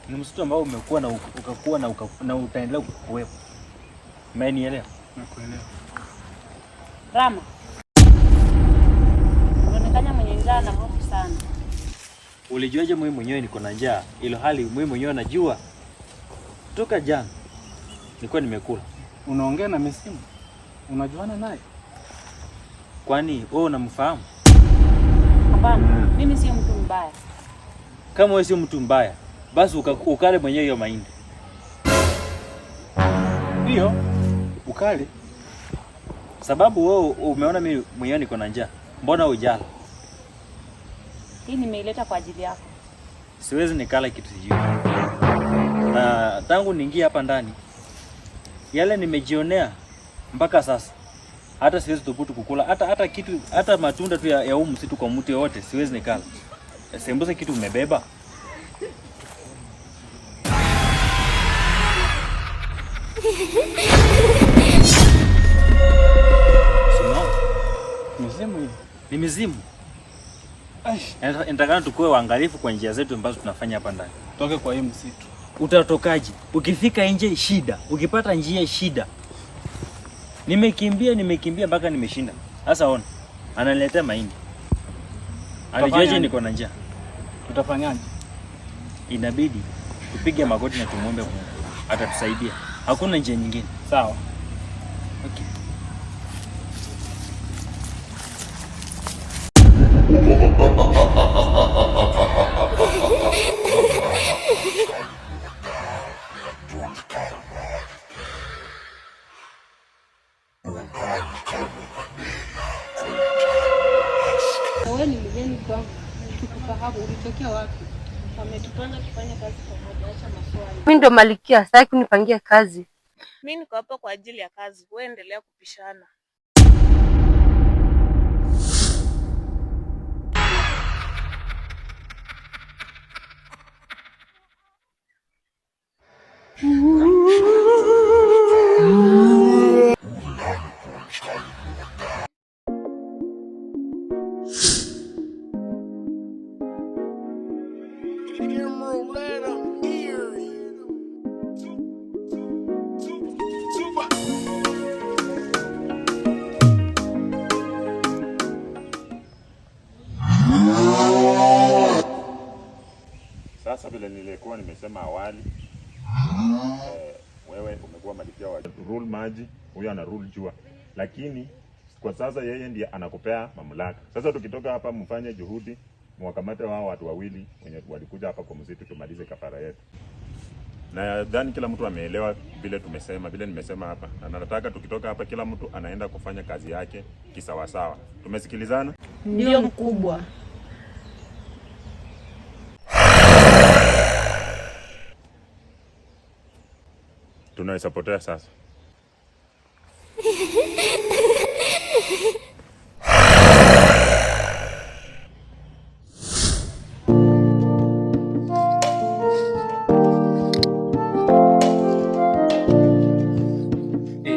Ni msitu ambao umekuwa na ukakuwa na utaendelea kuwepo. Umenielewa? Nakuelewa. Rama, unaonekana mwenye njaa na hofu sana. Ulijuaje mimi mwenyewe niko na njaa? Ilo hali mimi mwenyewe najua. Toka jana nilikuwa nimekula. Unaongea na misimu? Unajuana naye? Kwani wewe unamfahamu? Hapana, mimi sio mtu mbaya. Kama wewe sio mtu mbaya, basi ukale mwenyewe hiyo mahindi. Ndio, ukale. Sababu wewe umeona mimi mwenyewe niko na njaa. Mbona hujala? Hii nimeileta kwa ajili yako. Siwezi nikala kitu sijui. Na tangu niingie hapa ndani, yale nimejionea mpaka sasa, hata siwezi thubutu kukula hata kitu, hata matunda tu ya huu msitu kwa mtu yoyote siwezi nikala. Sembuse kitu umebeba. Sino, Mizimu hii. ni mizimu. Inatakana tukuwe waangalifu kwa njia zetu ambazo tunafanya hapa ndani. Toke kwa hii msitu. Utatokaje? Ukifika nje shida, ukipata njia shida. Nimekimbia mpaka nimeshinda. Sasa ona, ananiletea mahindi. Alijuaje niko na njaa? Tutafanyaje? Inabidi tupige magoti na tumuombe Mungu, atatusaidia. Hakuna njia nyingine. Sawa. Okay. Wewe ni mgeni kwangu, tukufahamu, ulitokea wapi? Wametupanga tufanye kazi pamoja, acha maswali. Mimi ndo malikia, sitaki kunipangia kazi. Mi niko hapa kwa ajili ya kazi, wewe endelea kupishana. Sasa vile nilikuwa nimesema awali, wewe umekuwa malikia wa rule maji, huyo ana rule jua, lakini kwa sasa yeye ndiye anakupea mamlaka. Sasa tukitoka hapa, mfanye juhudi mwakamate wao watu wawili wenye walikuja hapa kwa msitu, tumalize kafara yetu. Nadhani kila mtu ameelewa vile tumesema, vile nimesema hapa, na nataka tukitoka hapa kila mtu anaenda kufanya kazi yake kisawasawa. Tumesikilizana? Ndio mkubwa. Tunaweza potea sasa.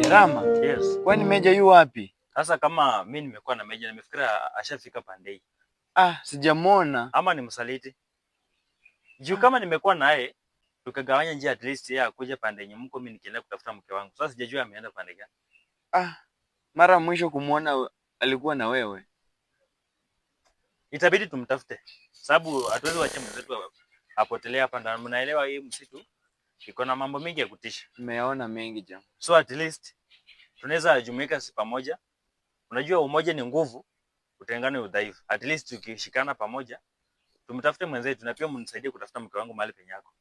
Rama, Yes. kwani Meja yu wapi? Sasa kama mimi nimekuwa na Meja nimefikiria ashafika pande hii. Ah, sijamwona. Ama ni msaliti. Juu kama nimekuwa naye tukagawanya njia, at least yeye akuje pande yenye mko, mimi nikiendelea kutafuta mke wangu. Sasa sijajua ameenda pande gani. Ah, mara mwisho kumwona alikuwa na wewe. Itabidi tumtafute, sababu hatuwezi wacha mwenzetu apotelee hapa ndani. Mnaelewa hii msitu iko na mambo mengi ya kutisha. Nimeyaona mengi jamaa. So at least tunaweza jumuika sisi pamoja. Unajua umoja ni nguvu, utengano ni udhaifu. At least tukishikana pamoja tumtafute mwenzetu, na pia mnisaidie kutafuta mke wangu mahali penye yako.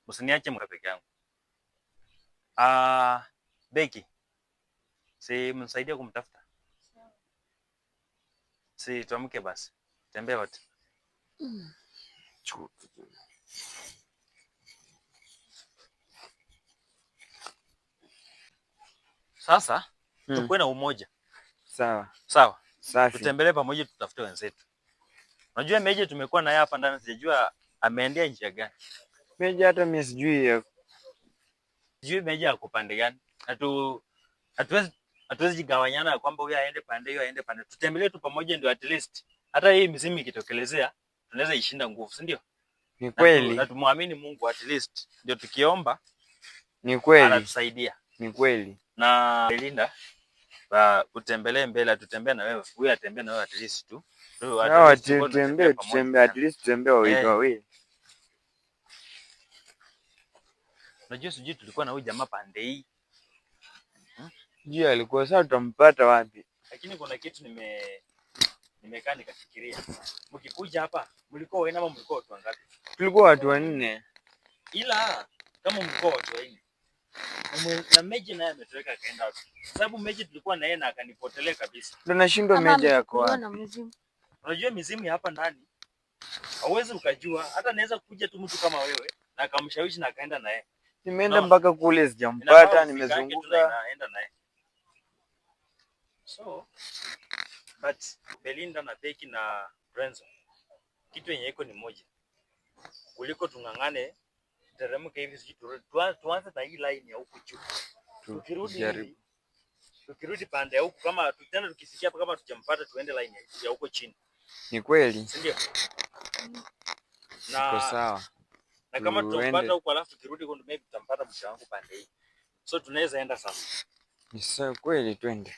Msiniache mke peke yangu. Ah, Beki, si mnisaidie kumtafuta? Si tuamke basi, tembea wote. Sasa tukuwe na umoja. Sawa. Sawa. Safi. Tutembelee pamoja, tutafute wenzetu. Unajua Meja tumekuwa naye hapa ndani, sijajua ameendea njia gani. Meja hata mimi sijui ya... Sijui Meja ako pande gani. Hatuwezi jigawanyana kwamba huyu aende pande hiyo aende pande. Tutembelee tu pamoja ndio at least hata hii misimu ikitokelezea tunaweza ishinda nguvu, si ndio? Ni kweli. Na tumwamini Mungu at least, ndio tukiomba Ni kweli. anatusaidia. Ni kweli. Na Belinda, utembelee mbele, atutembee na wewe. Huyu atembee na wewe at least tu. At Sawa, least tuko tutembee, tunatembea pamoja. tutembee, at least tutembee wawili wawili. Unajua sijui tulikuwa na huyu jamaa pande hii. Sijui alikuwa sasa, tutampata wapi? Lakini kuna kitu nimekaa nikafikiria. Mkikuja hapa mlikuwa wanne ama mlikuwa watu wangapi? Tulikuwa watu wanne. Ila kama mlikuwa watu wanne na Meji naye ametoweka akaenda wapi? Sababu Meji tulikuwa na yeye na akanipotelea kabisa. Ndo nashindwa Ama Meja yako amechukuliwa wapi. na mzimu. Unajua mizimu ya hapa ndani hauwezi ukajua, hata naweza kuja tu mtu kama wewe na akamshawishi na akaenda na yeye. Nimeenda Naona. mpaka kule Inafaa sijampata, ufika yake tu na nimezunguka. inaenda naye. So but Belinda na Becky na Renzo, kitu yenye iko ni moja, kuliko tung'ang'ane teremke hivi, sijui tuanze na hii line ya huku juu, tukirudi Tujaribu. hivi, tukirudi pande ya huku, kama tena tukifikia hapa, kama tujampata tuende line ya huko chini, Ni kweli. si ndio? Siko Na sawa. na kama Tuende. tutampata huko, alafu tukirudi huko, maybe tutampata mke wangu pande hii, so tunaweza enda sasa. Ni sawa kweli, twende.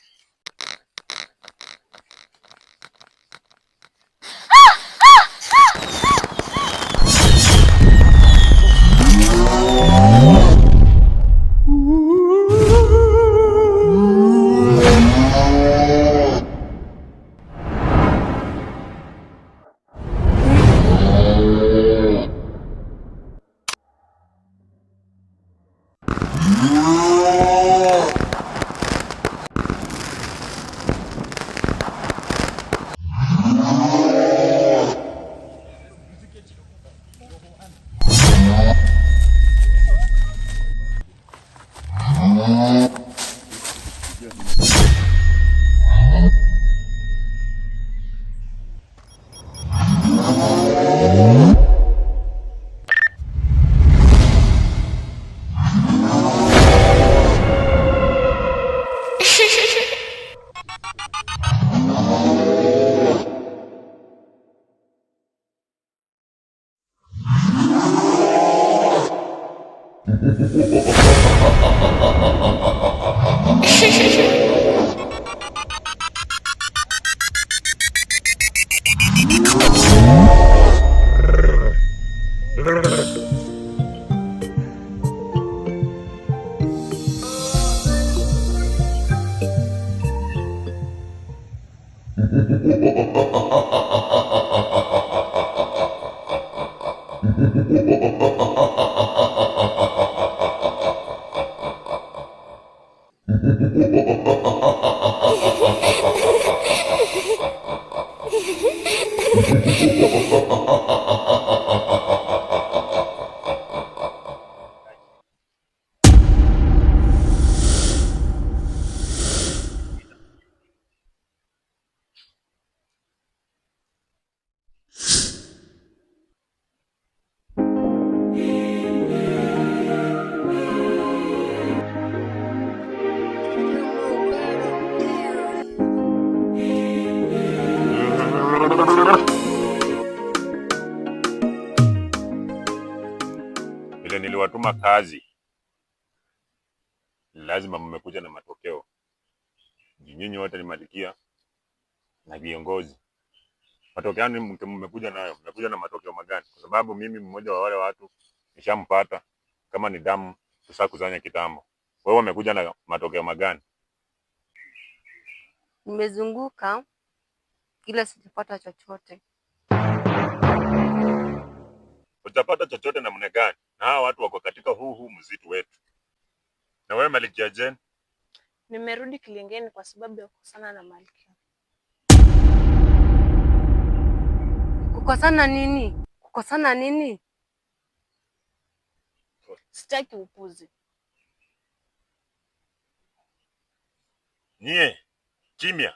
Vile niliwatuma kazi, lazima mmekuja na matokeo. Nyinyi wote ni malikia na viongozi. Matokeo yani mmekuja nayo, mmekuja na matokeo magani? Kwa sababu mimi mmoja wa wale watu nishampata, kama ni damu tushakusanya kitambo. Wewe umekuja na matokeo magani? Nimezunguka ila sijapata chochote. Utapata chochote namna gani? Na hawa watu wako katika huu msitu wetu. Na wewe Malikia Jane, Nimerudi Kilingeni kwa sababu ya kukosana na Malkia. Kukosana nini? Kukosana nini? Sitaki upuzi. nyie kimya,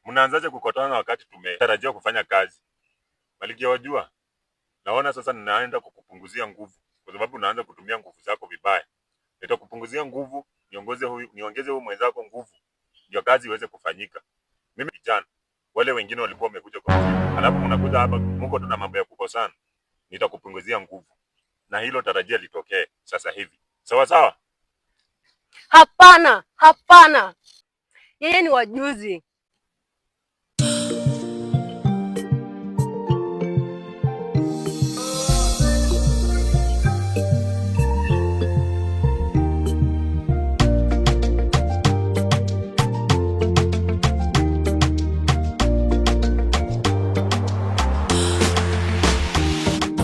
mnaanzaje kukotana wakati tumetarajiwa kufanya kazi? Malikia wajua, naona sasa ninaenda kukupunguzia nguvu, kwa sababu unaanza kutumia nguvu zako vibaya. Nitakupunguzia nguvu, niongoze huyu, niongeze huyu mwenzako nguvu, ndio kazi iweze kufanyika. Mimi vijana, wale wengine walikuwa wamekuja kwa mzigo, alafu mnakuja hapa mko tu na mambo ya kukosana. nitakupunguzia nguvu, na hilo tarajia litokee sasa hivi. Sawa sawa. Hapana, hapana, yeye ni wajuzi.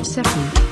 Seven.